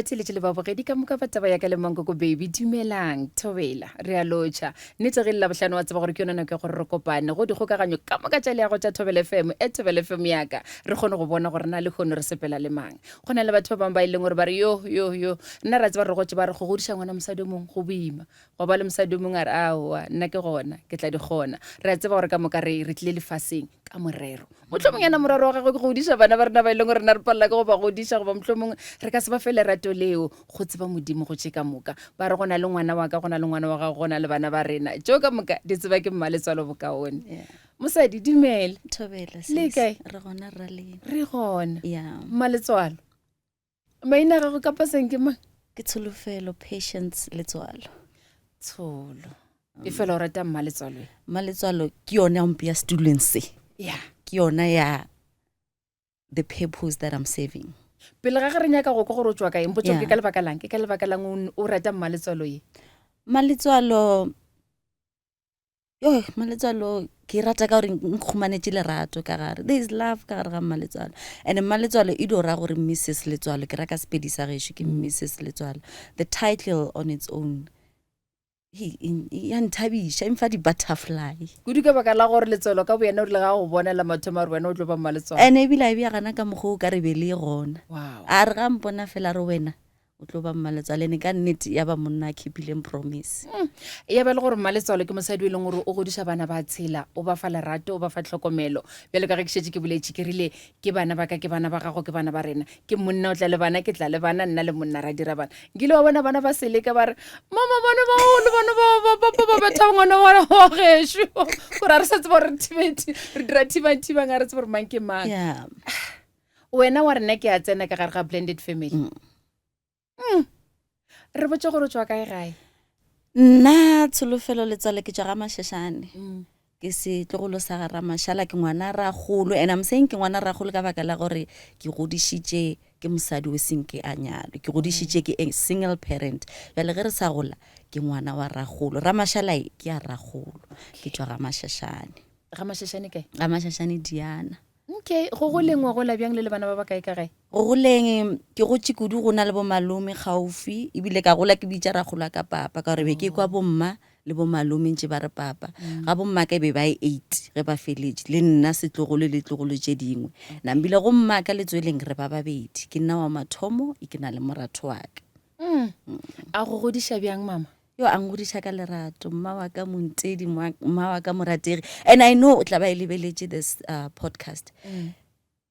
Batheeletši le babogedi ka moka ba taba ya ka le Mankoko Baby, dumelang, thobela, re a lotšha. Nnete ge le Labohlano wa tseba gore ke yona nako ya gore re kopane go dikgokaganyo ka moka tša leago tša Thobela FM, e Thobela FM ya ka, re kgone go bona gore na lehono re sepela le mang. Go na le batho ba bangwe ba e leng gore ba re yo, yo, yo, nna ra tseba re gotše ba re go godiša ngwana mosadi o mongwe go boima. Gwa ba le mosadi o mongwe a re aowa, nna ke gona, ke tla di kgona. Re a tseba gore ka moka re, re tlile lefaseng ka morero. Mohlomong yena morero wa gagwe ke go godiša bana ba rena ba e leng gore rena re palela ke go ba godiša, goba mohlomongwe re ka se ba fe lerato leo. Go tseba Modimo go tše ka moka. Ba re go na le ngwana wa ka, go na le ngwana wa gago, go na le bana ba rena. Tšeo ka moka di tseba ke mmaletswalo bokaone. Yeah. Mosadi, dumela. Thobela, Le sis. kae? Re gona rra lena. Re gona. Yeah. Mmaletswalo. Maina a gago ka paseng ke mang? Ke Tsholofelo, Patience, Letswalo. Tsholo. E fela o rata mmaletswalo e? Mmaletswalo ke yona ya mpea setulong se. Yeah. Ke yona ya the purpose that I'm serving. Pele ga ge re nyaka go kwa gore o tšwa kae, mpotše gore Yeah. ke ka lebaka lang? Ke ka lebaka lang o, o rata mmaletswalo ye? Mmaletswalo, yo, mmaletswalo ke e rata ka gore nkhumanetše lerato ka gare. There is love ka gare ga mmaletswalo. And mmaletswalo e dio ra gore Mrs Letswalo, ke ra ka Sepedi sa gešo ke Mrs Letswalo. The title on its own ya nthabiša, e mfa di-butterfly. Kudu ka baka la gore Letswalo ka boyena o rile ga go bona la mathomo a re wena o tlo ba mmaletswalo. And ebile a e bea gana ka mokgwa o ka re be le gona. Wow. A re ga mpona fela a re wena o tlo ba mmaletswalo, ene ka nnete ya ba monna a keepileng promise. Ya ba le gore mmaletswalo ke mosadi o e leng gore o godiša bana ba tshela, o ba fa lerato, o ba fa tlhokomelo. Bjalo ka ge ke šetše ke boletše ke rile ke bana ba ka, ke bana ba gago, ke bana ba rena. Ke monna o tla le bana, ke tla le bana, nna le monna ra dira bana. Nkile wa bona bana ba seleka ba re mama bana ba le bana ba ba ba ba ba betha ngwana wa wa gešo, gore a re sa tseba gore re thibe re dira thibang thibang, a re tsebe gore mang ke mang. Yeah. Wena wa rena ke a tsena ka gare ga blended family. Re botse gore o tswa kae gae? Nna Tsholofelo Letswalo ke tswa ga Mashashane. Ke setlogolo sa ga Ramashala, ke ngwana ragolo. And I'm saying ke ngwana ragolo ka baka la gore ke godišitše ke mosadi o seng ke a nyalwe. Ke godišitše ke a single parent. Bjale ge re sa gola ke ngwana wa ragolo. Ramashala e ke ya ragolo. Ke tswa ga Mashashane. Ga Mashashane kae? Ga Mashashane Diana. Okay, go goleng wa gola bjang le le bana ba ba kae ka gae? Go goleng ke gotše kudu go na le bo malome gaufi, ebile ka gola ke bitša ragolo ka papa ka gore be ke kwa bomma le bo malome ntše ba re papa. Ga bomma ka e be ba e 8 ge ba feletše, le nna setlogolo le tlogolo tše dingwe. Nambile go mma ka letsweleng re ba babedi, ke nna wa mathomo e ke na le moratho wa ka. A go godiša bjang mama? Yo a ngodiša ka lerato, mma wa ka montedi, mma wa ka morategi. And I know o tla ba e lebeletše this podcast.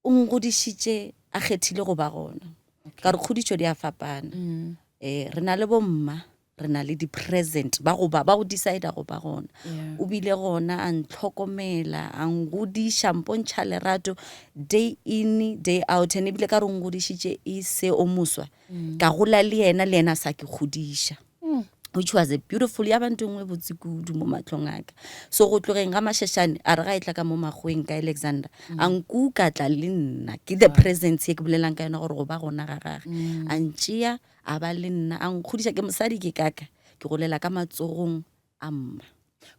O ngodišitše a kgethile go ba gona. Ka gore kgodišo di a fapana. Re na le bomma, re na le di-present ba go ba, ba go decide go ba gona. O bile gona a ntlhokomela, a ngodiša, mpontšha lerato day in day out. And ebile ka re o ngodišitše e se o moswa. Ka gola le yena, le yena a sa ke kgodiša. Which was a beautiful, ya ba ntho e nngwe botse kudu mo mahlong a ka. So go tlogeng ga Mashashane, a re ga e tla ka mo makgoweng ka Alexander, a nkuka tla le nna. Ke the presence ye ke bolelang ka yona gore go ba gona ga gage. A ntšea, a ba le nna, a nkgodiša. Ke mosadi ke kaka, ke golela ka matsogong a mma.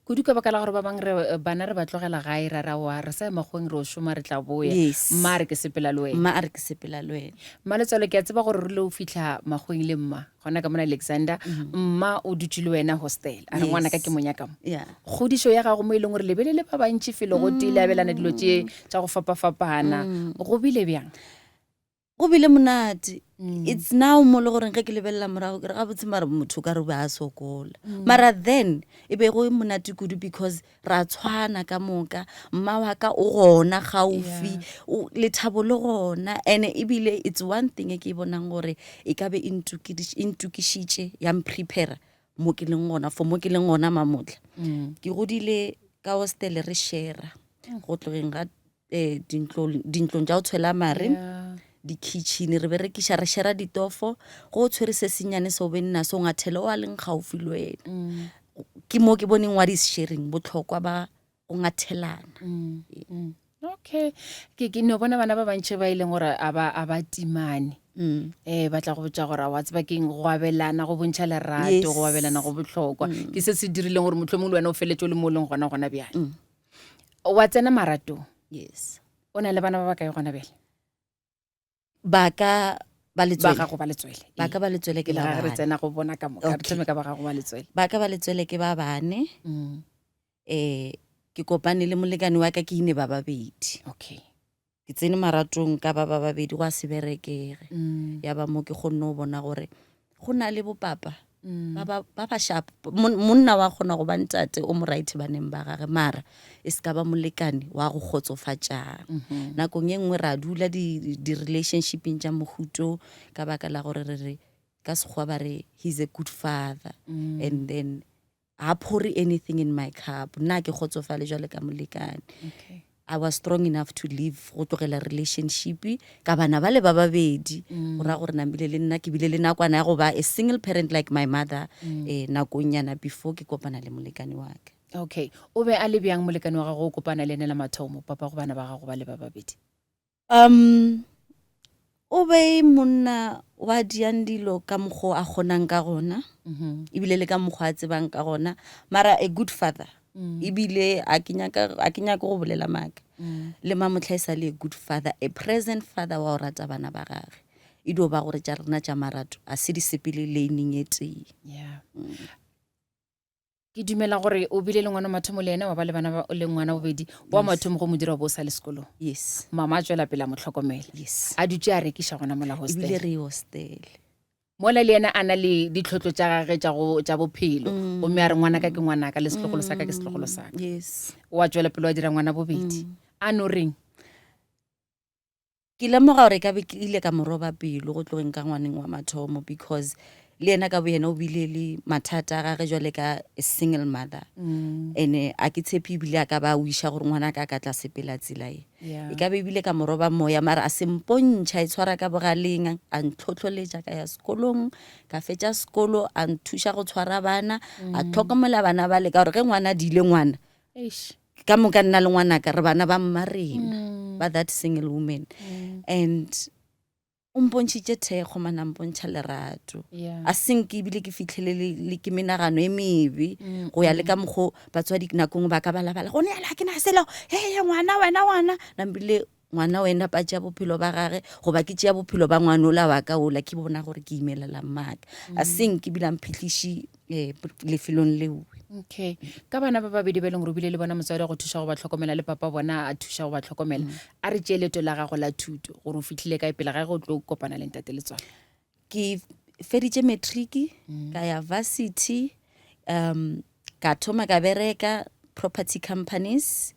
Kudu ka baka la gore ba bang re bana re ba tlogela gae, ra ra wa re sa ya makgoweng re o šoma re tla boya. Yes. Mma a re ke sepela le wena. Mma a re ke sepela le wena. Mma Letswalo, ke a tseba gore rile o fihla makgoweng le mma gona ka mona Alexander, mma o dutše le wena hostel, a re ngwana ka ke mo nyaka mo. Yeah. Kgodišo ya gago mo e leng gore le be le le ba bantši felo go tee le abelana dilo tše tša go fapafapana, go bile bjang? Go bile monate. It's now mo le goreng ge ke lebelela morago ke re gabotse mara motho ka re o be a sokola. Mara then e be go monate kudu because ra tshwana ka moka, mma wa ka o gona gaufi, lethabo le gona. And ebile it's one thing e ke e bonang gore e ka be e ntokišitše ya mprepare mo ke leng gona, for mo ke leng gona mamotla. Ke godile ka hostel re share go tlogeng ga dintlong tša go tshwela mare, di-kitchen re berekiša, re shera ditofo, go o tshwere se sennyane se o be nna se o ngathele o a leng gaufi le wena. Ke mo ke boneng what is sharing, bohlokwa ba go ngathelana. Okay, ke no bona bana ba bantši ba e leng gore a ba timane. Ba tla go botša gore wa tseba keng, go abelana go bontšha lerato, go abelana go bohlokwa. Ke se se dirileng gore mohlomong le wena o feletse o le mo o leng gona gona bjale. Wa tsena maratong? Yes. O na le bana ba bakae gona bjale? Ba ka Ba Ba letswele. gago ba letswele. Ba ka ba letswele ke Pele ba ga re bane. tsena go bona ka moka, re Okay. thome ka ba gago ba letswele. Ba ka ba letswele ke ba bane. Ke kopane le molekane wa ka ke ine ba babedi. Okay. Ke tsene maratong ka ba ba babedi gwa se berekege. Ya ba mo ke kgonne go bona gore go na le bopapa ba ba, ba ba sharp. Monna wa kgona go ba ntate o mo right baneng ba gage, mara e se ka ba molekane wa go kgotsofatšang. Nakong e nngwe ra dula di-relationshipeng tša mohuto ka baka la gore re re ka Sekgowa ba re he's a good father. And then ha pour anything in my cup. Nna ke kgotsofale jwale ka molekane. Okay. I was strong enough to leave go tlogela relationship ka bana ba le ba babedi. Go ra gore nambile le nna ke bile le nakwana ya go ba a single parent like my mother, nakong nyana before ke kopana le molekane wa ka. Okay. O be a le bjang molekane wa gago o kopana le ene la mathomo, papa go bana ba gago ba le ba babedi? O be monna wa diang dilo ka mokgwa o a kgonang ka gona, ebile le ka mokgwa a tsebang ka gona, mara a good father. Ebile a ke nyaka, a ke nyake go bolela maaka. Le mamohla e sa le a good father, a present father wa go rata bana ba gage. E dio ba gore tša rena tša marato a se di sepele laning e tee. Yeah. Ke dumela gore o bile le ngwana wa mathomo le yena, wa ba le bana ba, le ngwana bobedi. Wa mathomo go mo dira bo o sa le sekolong. Yes. Mama a tšwela pele a mo hlokomela. Yes. A dutše a rekiša gona mola hostel. Ebile re ye hostel. Mola le yena a na le ditlhotlo tša gage tša go, tša bophelo. Gomme a re ngwanaka ke ngwanaka, le setlogolo sa ka ke setlogolo sa ka. Yes. Wa tšwela pele wa dira ngwana bobedi. A no reng? Ke lemoga gore ka be ke ile ka mo roba pelo go tlogeng ka ngwaneng wa mathomo, because le yena ka boyena o bile le mathata a gage jwale ka a single mother. Ene a ke tshepe ebile a ka ba a wiša gore ngwana ka a ka tla sepela tsela e. E ka be ebile ka mo roba moya, mara a se mpontšha, a itshwara ka bogaleng, a ntlhohloletša ka ya sekolong, ka fetša sekolo, a nthuša go tshwara bana, a tlhokomela bana bale, ka gore ge ngwana a diile ngwana, Eish. ka moka nna le ngwanaka re bana ba mma rena, ba that single woman. And o mpontšhitše thekgo, mana a mpontšha lerato. A senke ebile ke fihlele le ke menagano e mebe, go ya le ka mokgo batswadi nako nngwe ba ka balabala, gone yalo ha ke na selo, hee, ngwana wena, ngwana. Nambile ngwana wena pa tšea bophelo ba gage, goba ke tšea bophelo ba ngwana ola wa ka ola, ke bona gore ke imelela mmaka. A senke ebile a mphihliše, lefelong leo. Okay. Ka bana ba babedi ba e leng gore o bile le bona motswadi wa go thuša go ba tlhokomela le papa bona a thuša go ba tlhokomela, a re tšee leeto la gago la thuto gore o fihlile kae pele ga ge o tlo kopana le ntate Letswalo? Ke feditše matric, ka ya varsity, ka thoma ka bereka property companies.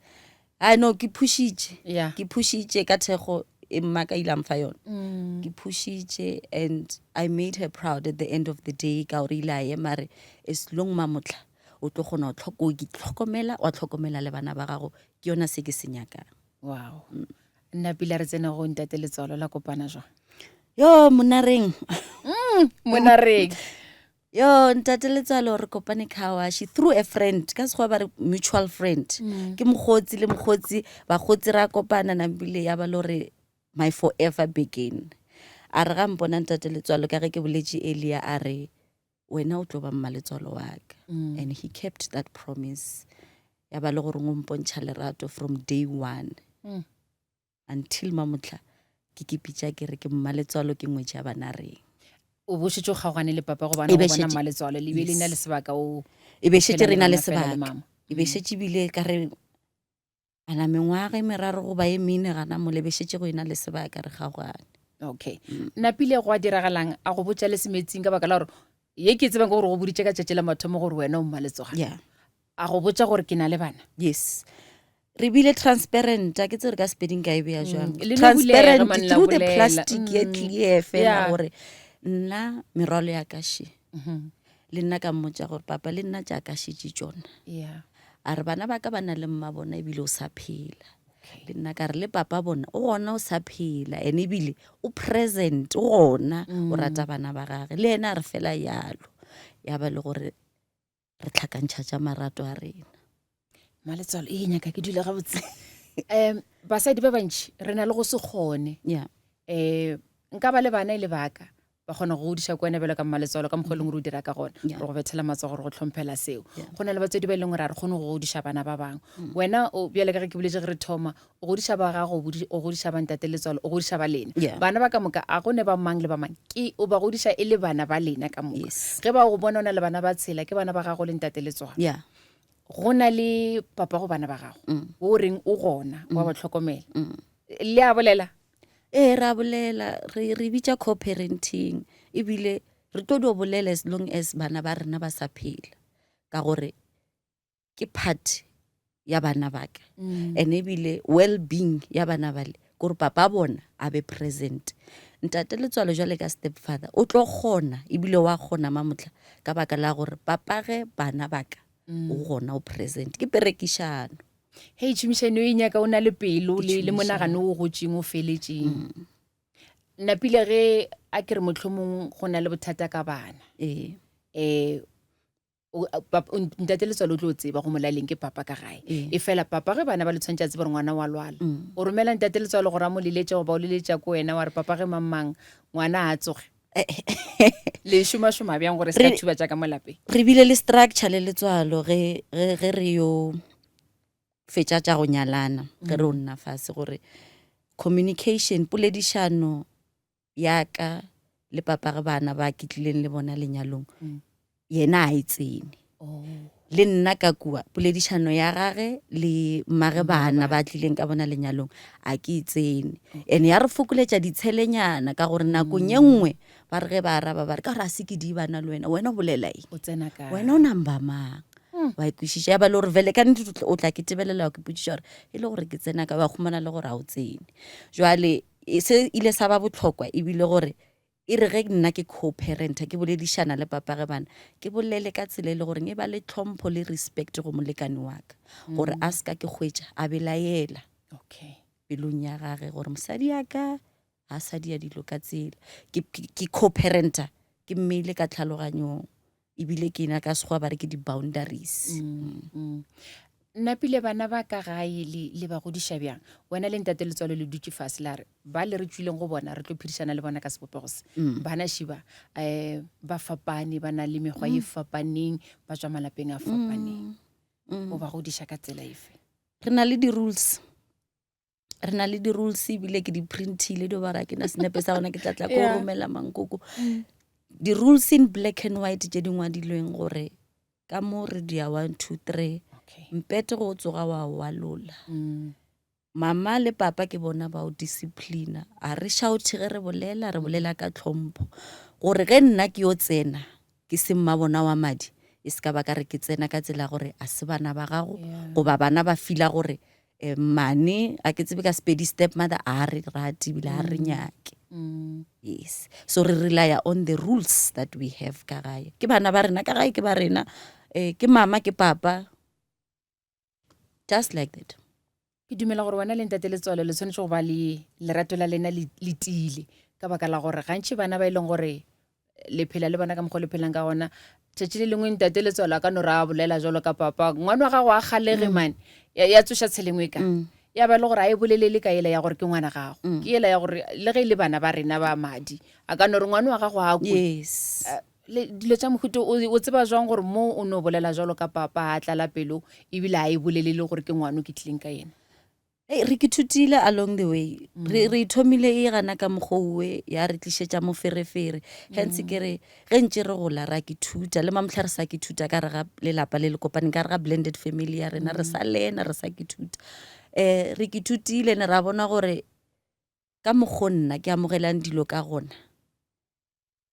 I know ke phušitše. Ke phušitše ka thekgo e mma ka ile a mfa yona. Ke phušitše and I made her proud at the end of the day, ka gore ile a ema re as long mamotla o tlo kgona go ke tlhokomela, wa tlhokomela le bana ba gago, ke yona se ke se nyakang. Wow. Nna pila re tsene go ntate Letswalo la kopana jwang? Yo, monareng. Monareng. Yo, ntate Letswalo re kopane car wash through a friend, ka Sekgowa ba re mutual friend. Ke mokgotsi le mokgotsi, bakgotsi ra kopana nambile ya ba le gore my forever begin. A re ga mpona ntate Letswalo, ka ge ke boletše earlier, a re wena o tlo ba mma letswalo wa ka. And he kept that promise. Ya ba le gore o mpontšha lerato from day one. Until mamotla ke ke pitša ke re ke mma letswalo, ke ngwetši ya bana reng. O bo šetše o kgaogane le papa go bana E be go bona šetše mma letswalo, le be le na le Yes. sebaka o E be šetše phela re le na le bona fela le sebaka. mama. E be šetše bile ka re ana mengwaga e meraro goba e mene gana mole, be šetše go ena le sebaka re kgaogane. Okay. Napile go a diragalang a go botša le semetsing ka baka la gore ye ke tsebang ke gore go boditše ka tšatši la mathomo gore wena o mma letswalo. Yeah. A go botša gore ke na le bana. Yes. Re bile transparent, a ke tsere ka Sepeding ka e beya jwang. Le no bulega, Transparent man, la through the bolela. plastic ye clear fela gore nna merwalo ya ka še. Le nna ka mmotša gore papa le nna tša ka šetše tšona. A re bana ba ka ba na le mma bona ebile o sa phela. Le nna ka re le papa bona o gona o sa phela, ene ebile o present, o gona, o rata bana ba gage. Le yena a re fela yalo. Ya ba le gore re tlhakantšha tša marato a rena. Maletswalo, e nyaka ke dule gabotse. Basadi ba bantši re na le go se kgone. Nka ba le bana e le baka. Ba kgona go godiša ko wena bjalo ka mmaletswalo ka mokgwa e leng gore o dira ka gona. Yeah. Re go bethela matsogo re go hlomphela seo. Yeah. Go na le batswadi ba e leng gore a re kgone go godiša bana ba bangwe. Wena o bjale ka ge ke boletše ge re thoma, o godiša ba gago, o bodi- o godiša ba ntate letswalo, o godiša ba lena. Yeah. Bana ba ka moka a go ne ba mang le ba mang, ke o ba godiša e le bana ba lena ka moka. Yes. Ge ba go bona o na le bana ba tshela, ke bana ba gago le ntate letswalo. Yeah. Go na le papa go bana ba gago, Mm. o reng o gona, wa ba hlokomela. Mm. Le a bolela? Ee, ra bolela, re re bitša co-parenting ebile re tlo dio bolela as long as bana ba rena ba sa phela ka gore ke part ya bana ba ka and ebile well being ya bana bale kore papa bona a be present. Ntate Letswalo jwale ka step father o tlo kgona ebile wa kgona mamohla ka baka la gore papage bana ba ka o gona o present ke perekišano. Hei, tšhomišano e nyaka o na le pelo le, le monagano o gotšeng o feletšeng. Mm. Napile ge a ke re mohlomong go na le bothata ka bana. Ee. Eh, ntate Letswalo o tlo tseba go molaleng ke papa ka gae. Ee. E fela papa ge bana ba le tshwanetse a tsebe gore ngwana wa lwala. Mm. O romela ntate Letswalo gore a mo leletše goba o leletša ko wena wa re papa ge mang mang ngwana a tsoge. Le šomašoma bjang gore se ka thuba tša ka mo lapeng? Re bile le structure le letswalo ge ge ge re yo fetša tša go nyalana ge re o nna fase gore communication poledišano ya ka le papa ge bana ba ke tlileng le bona lenyalong Mm. yena a e tsene Oh. le nna ka kua poledišano ya gage le mmage bana ba tlileng ka bona lenyalong a ke e tsene and ya re fokoletša ditshelenyana ka gore nakong ye nngwe ba re ge ba araba ba re ka gore a se ke di bana le wena wena o bolela eng O tsena kae? wena o namba mang wa e kwešiša ya ba le gore vele ka nnete o tla ke tebelela wa ke potšiša gore e le gore ke tsena ka wa khumana le gore ga o tsene jwale e, se ile sa ba botlhokwa ebile gore E re ge nna ke co-parenter ke boledišana le papage bana, ke bolele ka tsela e le goreng e ba le tlhompho le respect go molekane wa ka, gore a se ka ke hwetša a belaela Okay. pelong ya gage gore mosadi ya ka ga sa dia dilo ka tsela. Ke, ke, ke co-parenter ke mmeile ka tlhaloganyong ebile ke ena ka sekgowa ba re ke di-boundaries. Mm. Napile bana ba ka gae le, le ba godiša bjang? Wena le ntate Letswalo le dutše fase la re, ba le re tšwileng go bona re tlo phedišana le bona ka sebopego se. Mm. Bana šiba um ba fapane, ba na le mekgwa ye fapaneng, ba tšwa malapeng a fapaneng. Mm. O ba godiša ka tsela efe? Re na le di-rules. Re na le di-rules ebile ke di printile dio bara ke na senepe sa gona ke tla tla ko Yeah. romela mankoko. Di-rules in black and white tše di ngwadilweng gore ka mo re dia 1 2 3 Okay. mpete go tsoga wa walola. Mm. Mama le papa ke bona ba o disciplina. A re shout ge re bolela, re bolela ka tlhompho. Gore ge nna ke yo tsena, ke se mma bona wa madi, e se ka ba ka re ke tsena ka tsela gore a se bana ba gago, Yeah. goba bana ba fila gore eh, mane, a ke tsebe ka Sepedi step mother, a re rate ebile a re nyake. Mm. Yes. So re rely on the rules that we have ka gae. Ke bana ba rena, ka gae ke ba rena. Eh, ke mama, ke papa. Just like that. Ke dumela gore wena le ntate Letswalo le tshwanetse go ba le lerato la lena le le tiile ka baka la gore gantši bana ba e leng gore le phela le bona ka mokgwa le phelang ka gona tšatši le lengwe ntate Letswalo a ka no re a bolela jalo ka papa ngwana wa gago a kgalege mane ya, ya tsoša tshelengwe ka ya ba le gore a e bolelele ka ela ya gore ke ngwana gago Mm. ke ela ya gore le ge e le bana ba rena ba madi a ka no re ngwana wa gago a kwe Yes. Le dilo tša mohuta o, o tseba jwang gore mo o no bolela jalo ka papa a tlala pelo ebile a e bolelele gore ke ngwana o ke tlileng ka yena? Hey, re ke thutile along the way. Re re thomile e gana ka mokgwa ya re tlišetša moferefere. Hence ke re ge ntše re gola ra ke thuta le mamohla re sa ke thuta ka re ga lelapa le le kopaneng ka re ga blended family ya rena re sa lena re sa ke thuta. Eh re ke thutile ne ra bona gore ka mokgwa nna ke amogelang dilo ka gona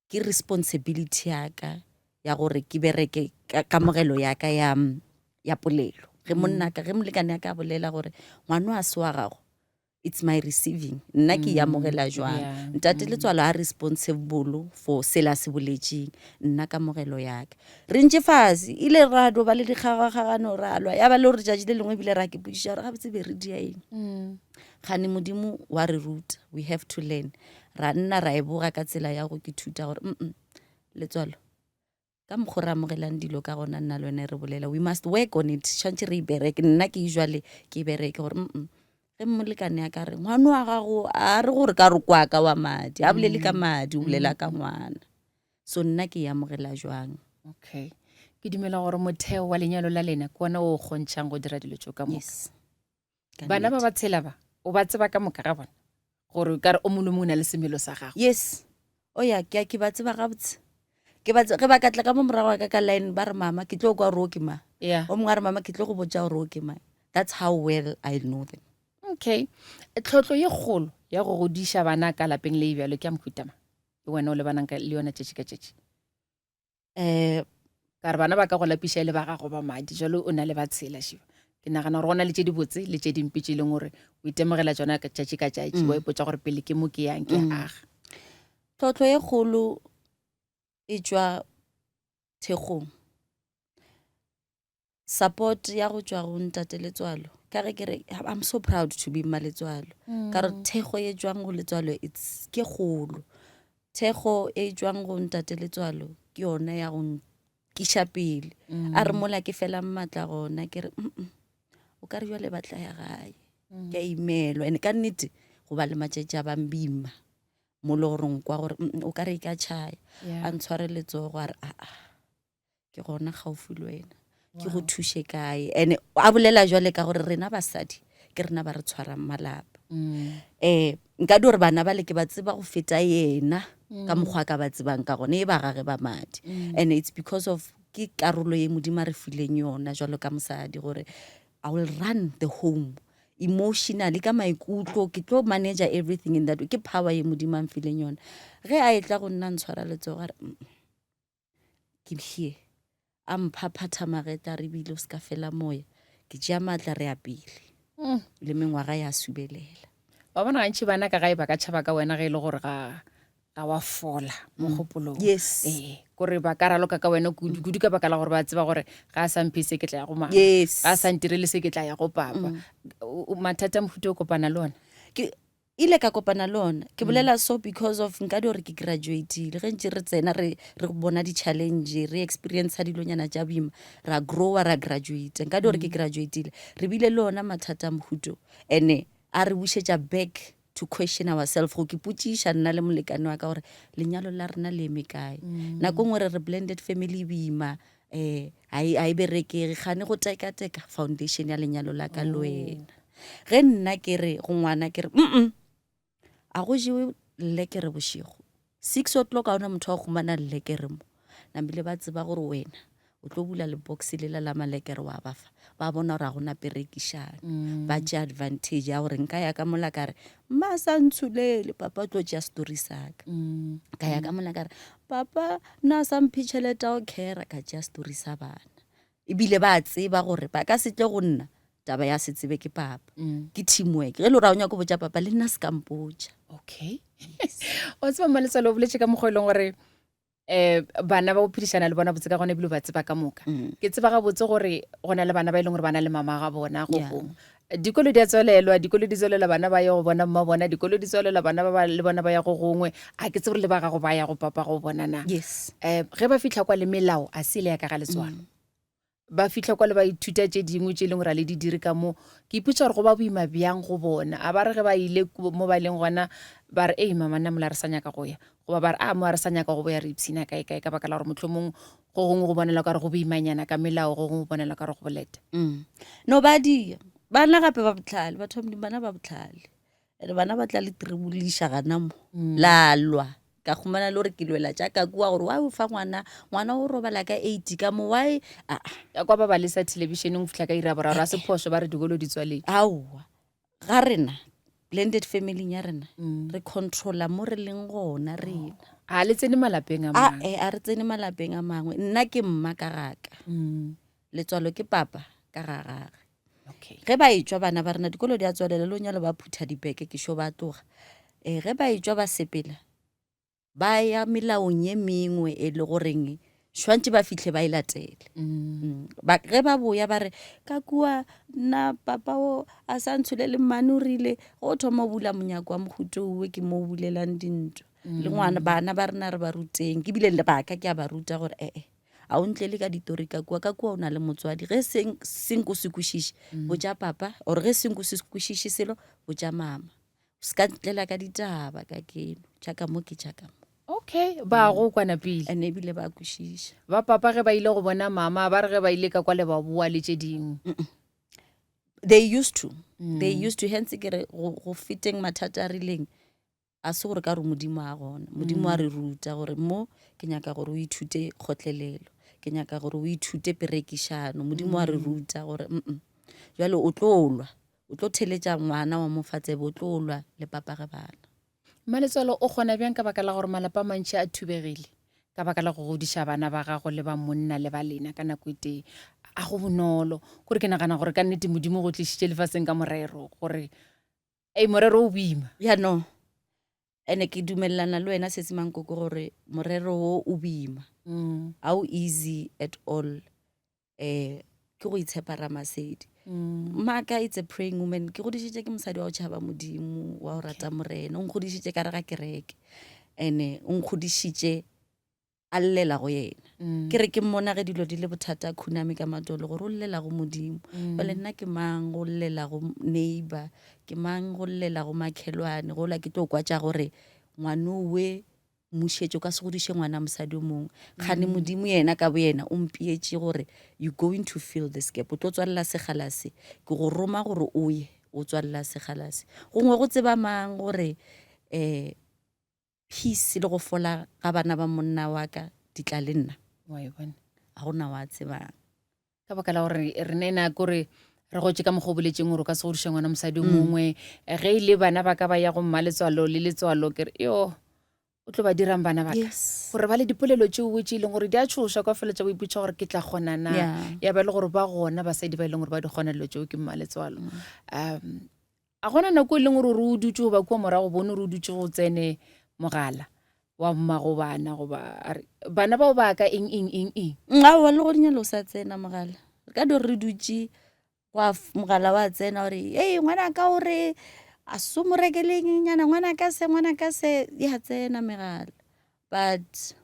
ke responsibility ya ka ya gore ke bereke ka kamogelo ya ka ya ya polelo ge monna ka ge molekane ya ka a bolela gore ngwana a se wa gago it's my receiving nna ke e amogela jwang yeah. ntate Letswalo a responsible for sela se boletšeng nna kamogelo ya ka re ntše fase ile ra do ba le dikgagakgagano ra lwa ya ba le gore tšatši le lengwe ebile ra ke potšiša gore gabotse be re dia eng Mm. Kgane Modimo wa re ruta, we have to learn. Ra nna ra e boga ka tsela ya go ke thuta gore mm letswalo ka mokgwa re amogelang dilo ka gona nna le wena re bolela we must work on it tshwanetse re e bereke nna ke e jwale ke e bereke gore mm Ge molekane a ka re ngwana wa gago a re gore ka re kwa ka wa madi, a bolele ka madi, o bolela ka ngwana. So nna ke e amogela jwang? Okay. Ke dumela gore motheo wa lenyalo la lena ke ona o kgontšhang go dira dilo tšeo ka moka. Yes. Ka Bana ba nnete. ba tshela ba, o ba tseba ka moka ga bona? Gore o ka re o mongwe le mongwe o na le semelo sa gagwe. Yes. O ya, ke a ke ba tseba gabotse. Ke ba tse, ge ba ka tla ka mo morago wa ka ka line ba re mama ke tlo kwa gore o ke mang. Yeah. O mongwe a re mama ke tlo go botša gore o ke mang. That's how well I know them. Okay. Tlhotlo ye kgolo ya go godiša bana ka lapeng le e bjalo ke ya mohuta mang? Le wena o lebanang ka le yona tšatši ka tšatši. Eh, Ka re bana ba ka go lapiša e le ba gago ba madi, jalo o na le ba tshela šiba. Ke nagana gore go na le tše dibotse le tše dimpe tše e leng gore o itemogela tšona ka tšatši ka tšatši, wa ipotša gore pele ke mo ke yang ke a aga. Tlhohlo ye kgolo e tšwa thekgong. Support ya go tšwa go ntate Letswalo, ka ge ke re I'm so proud to be mma Letswalo. Ka re thekgo e tšwang go Letswalo it's ke kgolo. Thekgo e tšwang go ntate Letswalo ke yona ya go nkiša pele. A re mola ke felang maatla gona ke re mm o ka re jwale ba tla ya gae. Ke a imelwa and ka nnete go ba le matšatši a bang boima mo le gore nkwa gore o ka re e ka tšhaya. A ntshware letsogo a re aa ke gona gaufi le wena ke go thuše kae and a bolela jwale ka gore rena basadi ke rena ba re tshwarang malapa um nka di gore bana ba le ke ba tseba go feta yena ka mokgwa a ka ba tsebang ka gone e ba gage ba madi and it's because of ke karolo ye modimo a re fileng yona jwalo ka mosadi gore I will run the home emotionally ka maikutlo ke tlo manager everything in that way ke power ye modimo a mfileng yona ge a etla go nna ntshwara letsogo a re Ke here. A mphaphatha magetla re bile o se ka fela moya. Ke tšea maatla re ya pele. Mm. Le mengwaga ya subelela. Wa bona gantši bana ka gae ba ka tšhaba ka wena ge e le gore ga ga wa fola mo mm. kgopolong. Yes. Eh, kore ba ka raloka ka wena kudu kudu ka baka la gore ba tseba gore ga a sa mphe se ke tla ya go mama. Yes. Ga a sa ntirele se ke tla ya go papa. Mm. Mathata a mohuta o kopana le ona. Ke ile ka kopana le ona ke bolela so because of nka di gore ke graduatile ge ntse re tsena re re bona di-challenge re experience dilonyana tša boima ra growa ra graduate nka di gore ke graduatile re bile le ona mathata a mohuto and-e a re bušetša back to question ourselves go ke potšiša nna le molekane wa ka gore lenyalo la rena le eme kae nako nngwe re re blended family e boima um ga e berekege gane go tekateka foundation ya lenyalo la ka le wena ge nna ke re go ngwana ke re mm a go jewe llekere bošego six o'clock ga ona motho wa go humana llekere mo nambile ba tseba gore wena o tlo bula lebox lela la malekere wa ba fa ba bona gore ga gona perekišano mm. ba tšea advantage ya gore nka ya ka mola ka re mma sa ntshulele papa o tlo tšea story saka mm. ka ya ka mola ka re Papa na sa mphe tšhelete ya go khera ka tšea story sa bana ebile ba tseba gore ba ka se tle go nna taba ya se tsebe ke papa mm. ke teamwork ge le gore ga o nyako botša papa le nna se ka mpotša okay wa tseba mmaletswalo o boletse ka mokgwa e leng gore um bana ba o phedišana le bona botse ka gona ebile ba tseba ka moka mm. ke tseba gabotse gore go na le bana ba e leng gore ba na le mama ga bona go gongwe Dikolo di a tswalelwa, dikolo di tswalelwa bana ba ye go bona mma bona, dikolo di tswalelwa bana ba ba le bona ba ya go gongwe. A ke tsebe gore le ba gago ba ya go papa go bona na. Yes. Um ge ba fihla kwa le melao a se ile ya ka ga letswalo. Mm. Ba fihla kwa le ba ithuta tše dingwe tše e leng gore a le di dire ka mo. Ke ipotša gore go ba boima bjang go bona. A ba re ge ba ile mo ba leng gona ba re ei mama nna mola re sa nyaka go ya. Goba ba re a mo a re sa nyaka go boya re ipshina kae kae ka baka la gore mohlomong go gongwe go bonela ka re go boimanyana ka melao go gongwe go bonela ka re go boleta mm. no ba dia bana gape ba botlhale batho ba modimo bana ba botlhale and bana ba tla le triboliša gana mo mm. la lwa ka kgomana le gore ke lwela tša ka kua gore why o fa ngwana ngwana o robala ka eight ka mo why aa ya kwa ba ba lesa thelebišeneng go fitlha ka ira boraro a se phošo ba re dikolo di tswaletše aowa ga rena blended family ya rena mm. re controla mo re leng gona rena a le tsene malapeng a mangwe a re tsene malapeng a mangwe nna ke mma ka gaka mm. letswalo ke papa ka ga gage okay. ge ba etšwa bana ba rena dikolo di a tswalela le onyalo ba phutha dibeke ke sho ba tloga um ge ba etšwa ba sepela ba ya melaong ye mengwe e le goreng swantše ba fihle ba e latele mm. mm. ge ba boya ba re ka kua nna papa o a sa ntshole le mmane o rile go thoma o bula monyako wa mohuto uwe ke mo o bulelang dintwa mm. le ngwana bana ba rena re ba ruteng ke bile le baka ke a ba ruta gore ee eh, A o ntlele ka ditori ka kua, ka kua o na le motswadi. Ge seng senko se kwešiše, botša papa, or ge senko se kwešiše selo, botša mama. O se ka ntlela ka ditaba ka keno. Tša ka mo ke tša ka mo. Okay, ba go kwana pele. And ebile ba kwešiša. Ba papa ge ba ile go bona mama, ba re ge ba ile ka kwa le ba boa le tše dingwe. They used to. They used to. Hence ke re go, go feteng mathata a rileng, a se gore ka gore Modimo a gona. Modimo a re ruta gore mo ke nyaka gore o ithute kgotlelelo. Ke nyaka gore o ithute perekišano. Modimo a re ruta gore mm. Jwale o tlo lwa. O tlo theletša ngwana wa mo fa tsebe, o tlo lwa le papa ge bana. Mmaletswalo o kgona bjang ka baka la gore malapa a mantši a thubegile ka baka la go godiša bana ba gago le ba monna le ba lena ka nako e tee? A go bonolo. Kore ke nagana gore ka nnete Modimo o go tlišitše lefaseng ka morero, gore ei morero o boima. Ya no. Ene ke dumelelana le wena Sesi Mankoko gore morero wo o boima. Ga o easy at all. Eh ke go itshepa Ramasedi. Maka it's a praying woman. Ke godišitše ke mosadi wa go tšhaba Modimo, wa go rata Morena. O nkgodišitše ka re ga kereke. Ene o nkgodišitše a llela go yena. Ke re ke mmona ge dilo di le bothata a khuname ka matolo gore o llela go Modimo. Jwale nna ke mang go llela go neighbor, ke mang go llela go makhelwane, gola ke tlo kwa tša gore ngwanowe mmušetše, o ka se godiše ngwana mosadi o mongwe. Kgane Modimo yena ka boyena o mpietše gore you going to fill this gap, o tlo tswalela segala se, ke go roma gore o ye o tswalela segala se. Gongwe go tseba mang gore um peace le go fola ga bana ba monna wa ka di tla le nna. Wa e bona. Ga gona wa tsebang. Ka baka la gore re ne na kore re gotše ka mokgwa o boletseng gore o ka se godiše ngwana mosadi o mongwe. Ge e le bana ba ka ba ya go mma letswalo le letswalo ke re yo o tlo ba dirang bana ba ka. Yes. Gore ba le dipolelo tšeo tše e leng gore di a tšhoša kwa feletša o ipotša gore ke tla kgona na. Yeah. Ya ba e le gore ba gona basadi ba e leng gore ba di kgona dilo tšeo ke mma letswalo. A gona nako e leng gore o dutše goba kua morago bone gore o dutše go tsene mogala wa mmago bana goba a re bana bao ba ka eng eng eng eng? Aowa, le go dinyalo o sa tsena mogala. Re ka dio re dutše wa mogala wa tsena gore ei ngwana ka o re a so mo rekele eng nyana ngwana ka se ngwana ka se ya tsena megala. But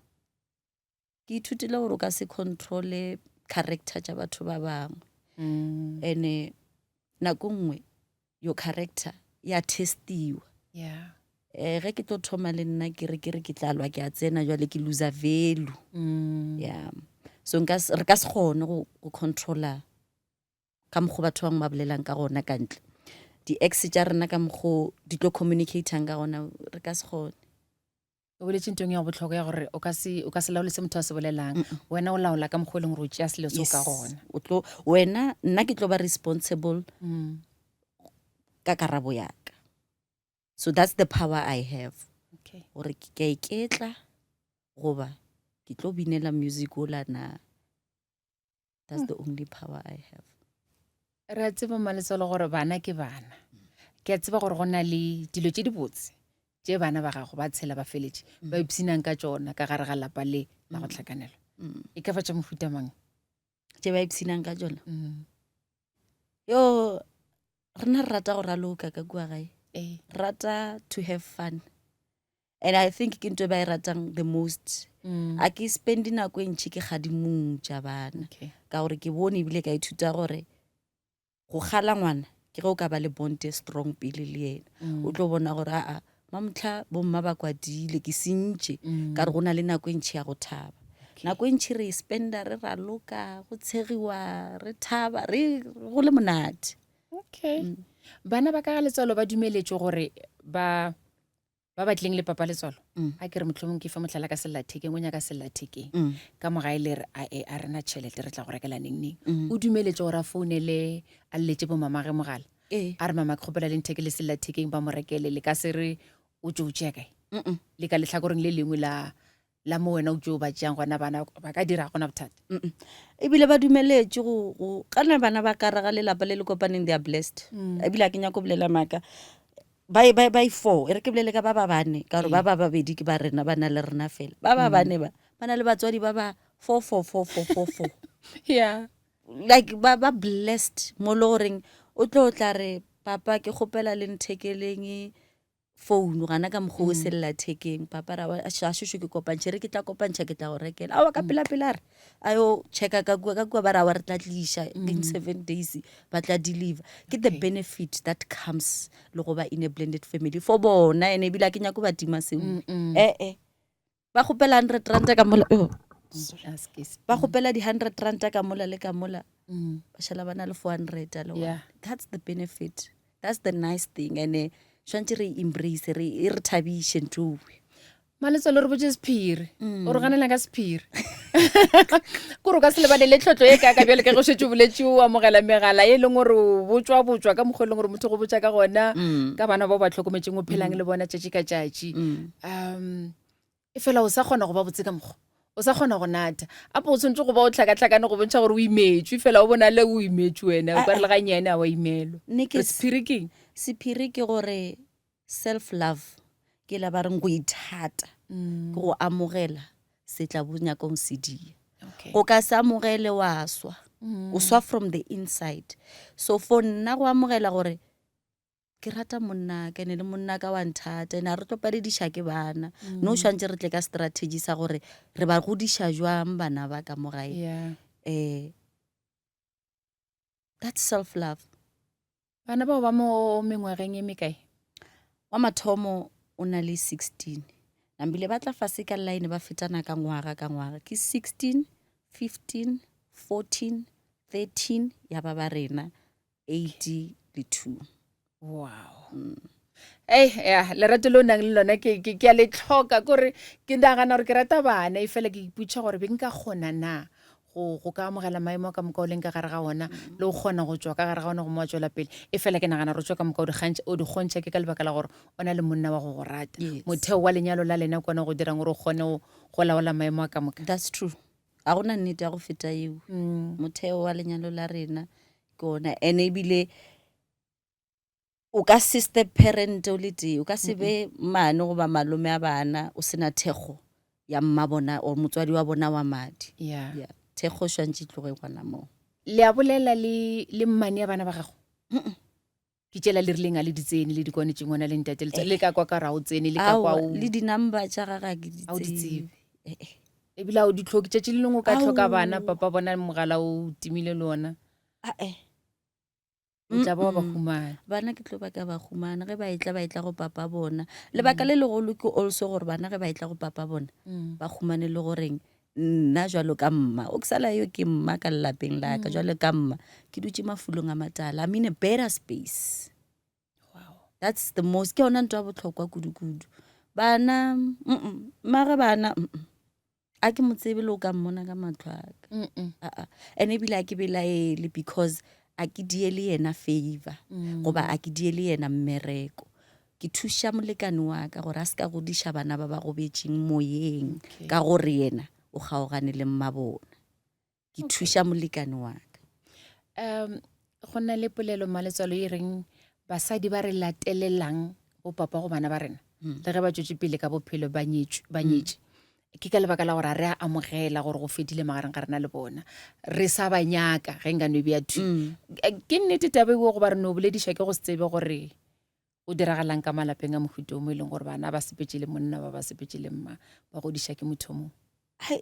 ke ithutile gore o ka se controle character tša batho ba bangwe. Ene nako nngwe your character ya testiwa. Yeah. Ge ke tlo thoma le nna ke re ke re ke tla lwa ke a tsena jwale ke loser value. Yeah. So nka re ka se kgone go go controller ka mokgo batho bangwe ba bolelang ka gona ka ntle. Di-ex tša rena ka mokgo di tlo communicatang ka gona re ka se kgone. O boletše ntong ya bohlokwa ya gore o ka se o ka se laole se motho a se bolelang. Wena o laola ka mokgwa e leng gore o tšea selo seo ka gona. O tlo wena nna ke tlo ba responsible ka karabo ya ka. So that's the power I have. Okay. Gore ke ka iketla goba ke tlo binela music ola na. That's the only power I have. Re a tseba Mmaletswalo gore bana ke bana. Ke a tseba gore go na le dilo tše dibotse tše bana ba gago ba tshela ba feletše ba ipshinang ka tšona ka gare ga lapa le la go hlakanelwa. E ka ba tša mohuta mang? Tše ba ipshinang ka tšona? Yo, rena re rata go raloka ka kua gae. Ee. Rata to have fun. And I think ke ntho e ba e ratang the most. A ke spend nako e ntši ke kgadimong tša bana. Okay. Ka gore ke bone ebile ka ithuta gore go kgala ngwana ke ge o ka ba le bond e strong pele le yena. O tlo bona gore aa mamohla bomma ba kwadile ke sentše ka gore go na le nako e ntši ya go thaba. Nako e ntši re e spenda re raloka, go tshegiwa, re thaba, re go le monate. Okay. Bana ba ka ga letswalo ba dumeletšwe gore ba ba batleng le papa letswalo a ke re mohlomong ke fa mohlala ka sellathekeng o nyaka sellathekeng ka mogae le re a e a rena tšhelete re tla go rekela neng neng o dumeletše gore a founele a lletše bomamage mogala Ee. a re mama ke kgopela le nthekele sellathekeng ba mo rekele le ka se re o tšo o tšea kae Mm-mm. le ka lehlakoreng le lengwe la la mo wena o tšo ba tšeang gona bana ba ka dira gona bothata. Ebile ba dumeletše go go kana bana ba ka raga lelapa le le kopaneng they are blessed. Ebile a ke nyako bolela maaka. Ba ba ba four e re ke bolele ka ba ba bane ka gore ba ba babedi ke ba rena ba na le rena fela. Ba ba bane ba ba na le batswadi ba ba four four four four four four. Yeah. Like ba ba blessed mo le goreng o tlo tla re papa ke kgopela le nthekeleng. Founu gana ka mokgwa o sellathekeng papa ra a šošo ke kopantšhe re ke tla kopantšha ke tla go rekela aowa ka pela pela re a yo checka ka kua ka kua ba re aowa re tla tliša in 7 days ba tla deliver. Ke the benefit that comes le go ba in a blended family for bona. Ene ebile a ke nyako ba tima seo, ee, ba kgopela R100 ka mola, oh, ba kgopela di-R100 ka mola le ka mola, ba šala ba na le 400 a le one. That's the benefit, that's the nice thing, and tshwanetse re embrace, re e re thabiše ntho owe. Maletswalo, re botse sephiri, o re ganela ka sephiri kore o ka se lebane le tlhotlo e kaka bjale ka ge o šetše o boletše o amogela megala e leng gore o botswa botswa ka mokgwa e leng gore motho go botša ka gona ka bana bao ba tlhokometseng o phelang le bona tšatši ka tšatši, e fela o sa kgona go ba botse ka mokgwa o sa kgona go natha apo o tshwanetse go ba o tlhakatlhakane go bontšha gore o imetswe, fela o bona le o imetswe wena o ka re le gannyane a wa imelwa. Nne ke Re sephiri keng? Sephiri ke gore self love ke la ba reng go ithata, ke go amogela se tla bo nyakong se dia. O ka se amogele wa swa, o swa from the inside. So for nna go amogela gore ke rata monna ka ene le monna ka wa nthata, ene a re tlo palediša ke bana, no tshwanetse re tle ka strategy sa gore re ba godiša jwang bana ba ka mo gae. That's self love. Bana bao ba mo mengwageng e mekae? Wa mathomo o na le 16, nambile ba tla fase ka line, ba fetana ka ngwaga ka ngwaga, ke 16, 15, 14, 13, ya ba ba rena 8 le 2. Wow, ei ya lerato le o nang le lona ke a le tlhoka, kore ke nagana gore ke rata bana, e fela ke ipotša gore be nka kgona na go ka amogela maemo a ka moka o leng ka gare ga ona le go kgona go tswa ka gare ga ona go mo wa tswela pele. E fela ke nagana gore tswa ka moka o di kgontšha ke ka lebaka la gore o na le monna wa go go rata. Motheo wa lenyalo la lena ke ona go dirang gore o kgone go laola maemo a ka moka. That's true, ga gona nnete ya go feta eo. Motheo wa lenyalo la rena ke ona, ene ebile o ka se step parent o le tee, o ka se be mane goba malome a bana o sena thekgo ya mma bona or motswadi wa bona wa madi. Yeah, thekgo swantše e tloge gona moo. Le a bolela le mmane ya bana ba gago? Ke tšela le rileng a le di tsene le dikone tše ngwana le ntate le ka kwa ka ra o tsene le ka kwa o le di-number tša gage ke di A o di tsebe. Eh, eh. Ebile a o di tlhoke tšatši le lengwe o ka tlhoka bana, papa bona mogala o timile le ona? Ah, eh. O tla ba wa ba humana. Bana ke tlo ba ka ba humana ge ba etla, ba etla go papa bona. Lebaka le legolo ke also gore bana ge ba etla go papa bona ba humane le goreng nna jwalo ka mma o ke sala yo ke mma ka lelapeng la ka, jwalo ka mma ke dutse mafulong a matala, I'm in a better space. That's the most, ke yona ntho ya botlhokwa kudu-kudu. Bana, mare bana, a ke mo tsebe le o ka mmona ka matlho a ka. Aa, and ebile a ke belaele because a ke die le yena favor goba a ke die le yena mmereko. Ke thuša molekane wa ka gore a se ka godiša bana ba ba gobetšeng moyeng ka gore yena o kgaogane le mma bona. Ke thuša molekane wa ka. Go na le polelo, Maletswalo, e reng basadi ba re latelelang bo papa go bana ba rena le ge ba tswetše pele ka bophelo, ba nyetšwe, ba nyetše, ke ka lebaka la gore a re a amogela gore go fedile magareng ga rena le bona, re sa ba nyaka ge nka no e bea thwi. Ke nnete taba eo goba re no bolediša ke go se tsebe gore go diragalang ka malapeng a mohuta o mo e leng gore bana ba sepetše le monna, ba ba sepetše le mma, ba godiša ke motho o mongwe? Hai,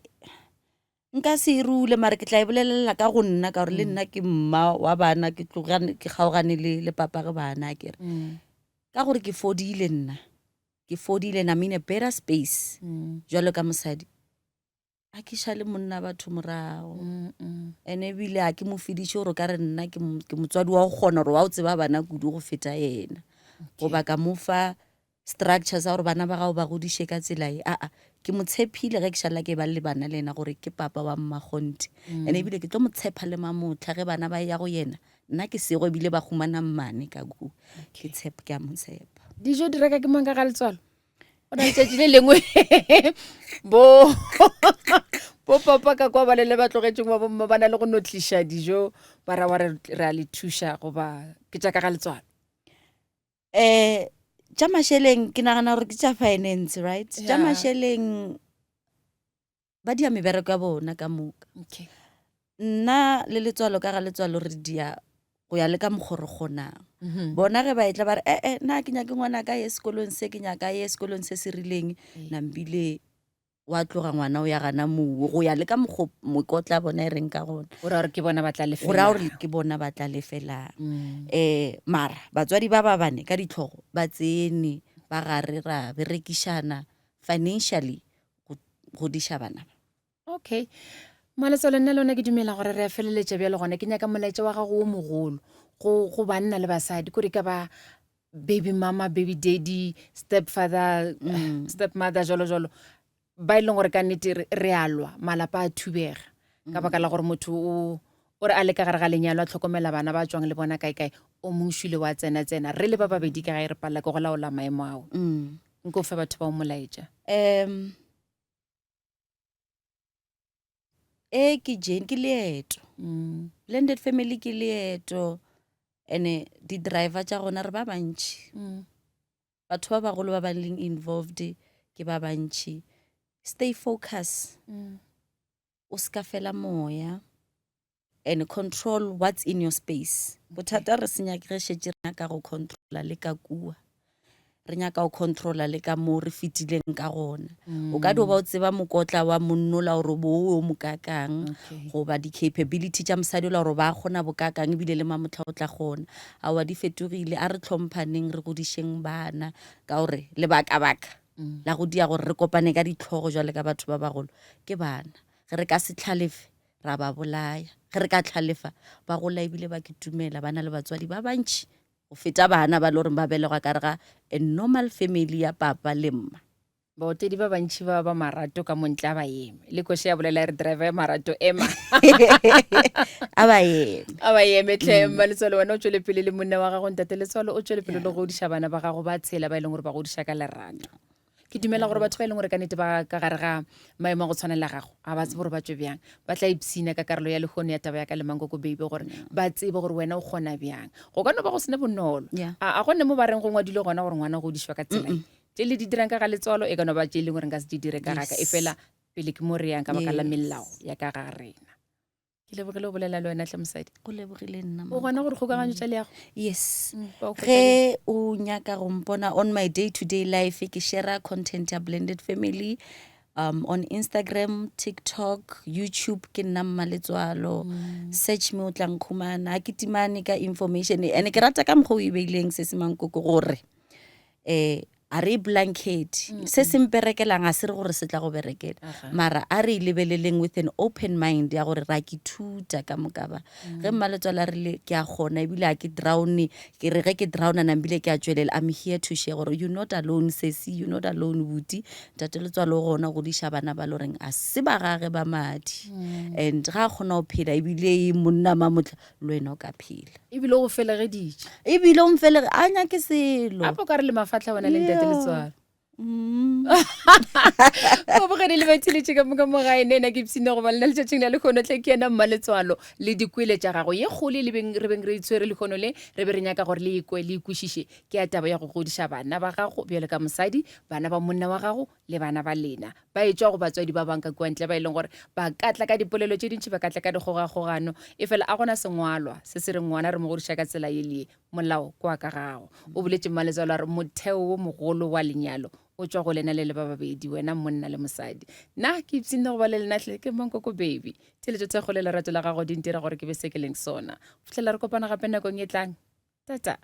nka se e rule, mare ke tla e bolelela ka go nna ka gore le nna ke mma wa bana, ke tlogane, ke kgaogane le papa ge bana kere ka gore ke fodile, nna ke fodile and I'm in a better space. Jwalo ka mosadi a ke šale monna batho morago, and ebile a ke mo fediše gore o ka re nna ke motswadi wa go kgona gore wa o tseba bana kudu go feta yena, goba ka mo fa structure sa gore bana ba gago ba godiše ka tsela e. Aa, ke mo tshepile ge ke šala ke ba le bana le yena gore ke papa wa mmakgonthe, and ebile ke tlo mo tshepa le mamotlha ge bana ba ya go yena nna ke sego, ebile ba humana mmane ka kua. Ke tshepa, ke a mo tshepa. Dijo di reka ke mang ka ga letswalo? Go na letšatši le lengwe bo papa ka kwa ba le le ba tlogetšeng ba bomma ba na le go no tliša dijo ba ra wa re re a le thuša, goba ke tša ka ga letswalo? Tša mašeleng ke nagana gore ke tša finance, right? Tša mašeleng ba dia mebereko ya bona ka moka. Nna le letswalo ka ga letswalo re dia. Go ya le ka mokgo re kgonang. Bona ge ba etla ba re ee nna ke nyake ngwana ka ye sekolong se ke nyaka ye sekolong se se rileng nambile wa tloga ngwana o ya gana moo go ya le ka mokgo mokotla bona e reng ka gona. Go ra gore ke bona ba tla Go ra gore ke bona ba tla lefelang. Um mara batswadi ba ba bane ka ditlhogo ba tsene ba gare ra berekišana financially go godiša bana ba. Okay. Maletswalo nna le wena ke dumela gore re a feleletša bjalo gona ke nyaka molaetša wa gago wo mogolo go go banna le basadi kore ka ba baby mama baby daddy step father mm. step mother jalo jalo ba e leng gore ka nnete re a lwa malapa a thubega ka baka la gore motho o o re a le ka gare ga lenyalo a tlhokomela bana ba tswang le bona kae kae o mong šwile wa tsena tsena re le ba babedi ka gae re palela ke go laola maemo ao mm. nko fe batho ba o molaetša um e ke jane ke leeto mm. blended family ke leeto ene di-driver tša gona re ba bantšhi mm. batho ba bagolo ba ba leng involved ke ba bantšhi stay focus mm. o se ka fela moya and control what's in your space bothata re senya ke re šetše re nyaka go controla le ka kua re nyaka go controla le ka moo re fetileng ka gona mm. o ka dio ba o tseba mokotla wa monnola gore bo o mokakang goba di-capability tša mosadi ola gore ba kgona bokakang ebile le mamotlha o tla kgona aowa di fetogile a re tlhomphaneng re godišeng bana ka gore lebakabaka mm. la go dia gore re kopane ka ditlhogo jwale ka batho ba bagolo ke bana ge re ka se tlhalefe ra ba bolaya. Ge re ka tlhalefa, ba gola ebile ba kitumela, ba na le batswadi ba bantši go feta bana ba le goreng ba belegwa ka re ga a normal family ya papa le mma. Baotledi ba bantši ba ba marato ka montle a ba eme. Le koše ya bolela e re driver ya marato ema. A ba eme. A ba eme tlhe mm. Letswalo wena o tšwele pele le monna wa gago ntate Letswalo o tšwele pele le go godiša bana ba gago ba tshela ba e leng gore ba godiša ka lerato. Ke dumela gore batho ba e leng gore ka nete ba ka gare ga maemo a go tshwana le gago ga ba tsebe gore ba tswe bjang ba tla ipshina ka karolo ya lehono ya taba ya ka le Mankoko Baby gore ba tsebe gore wena o kgona bjang go ka no ba go sene bonolo a go ne mo ba reng go ngwadilwe gona gore ngwana o godišwa ka tsela tše le di dirang ka ga letswalo e ka no ba tše e leng gore nka se di dire ka gaka e fela pele ke mo re yang ka baka la melao ya ka ga rena Ke lebogile go bolela le wena hle mosadi. Go lebogile nna. O gona gore kgokaganyo tša leago? Yes. Mm, Ge o nyaka go mpona on my day to day life ke share content ya blended family um on Instagram, TikTok, YouTube ke nna Mmaletswalo. Mm. Search me o tla nkhumana. Ha ke timane ka information and ke rata ka mokgwa o e beileng se se mankoko gore eh a re e blanket se se mperekelang ga se re gore se tla go berekela mara a re e lebeleleng with an open mind ya gore ra ke thuta ka moka ba ge mmaletswalo a rile ke a kgona ebile a ke drowne ke re ge ke drowna nambile ke a tšwelela I'm here to share gore you not alone sesi you not alone buti ntate letswalo o gona godiša bana ba le goreng a se ba gage ba madi and ga a kgona go phela ebile e monna mamotla le wena o ka phela ebile o go felegeditše ebile o mfelege a nyake selo gape o ka re le mafatlha wena le ntate letswalo mm. bobogedi le bathiletše ka moka mo gae nena ke ipsine go ba lena letšatšing la lekgono tle ke yena mma letswalo le dikwele tša gago ye kgolo le beng re beng re itshwere lekgono le re be re nyaka gore le ikwe le ikwešiše ke ya taba ya go godiša bana ba gago bjalo ka mosadi bana ba monna wa gago le bana ba lena ba etšwa go batswadi ba bang ka kua ntle ba e leng gore ba ka tla ka dipolelo tše dintši ba ka tla ka dikgogakgogano e fela a gona sengwalwa se se re ngwana re mo godiša ka tsela ye le ye molao kwa ka gago o boletše mmaletswalo a re motheo wo mogolo wa lenyalo o tšwa go lena le le ba babedi wena monna le mosadi nna ke ipshinne go ba le lenatlhe ke mankoko baby theletšo thekgo le lerato la gago di ntira gore ke be se ke leng sona go fihlela re kopana gape nakong e tlang tata.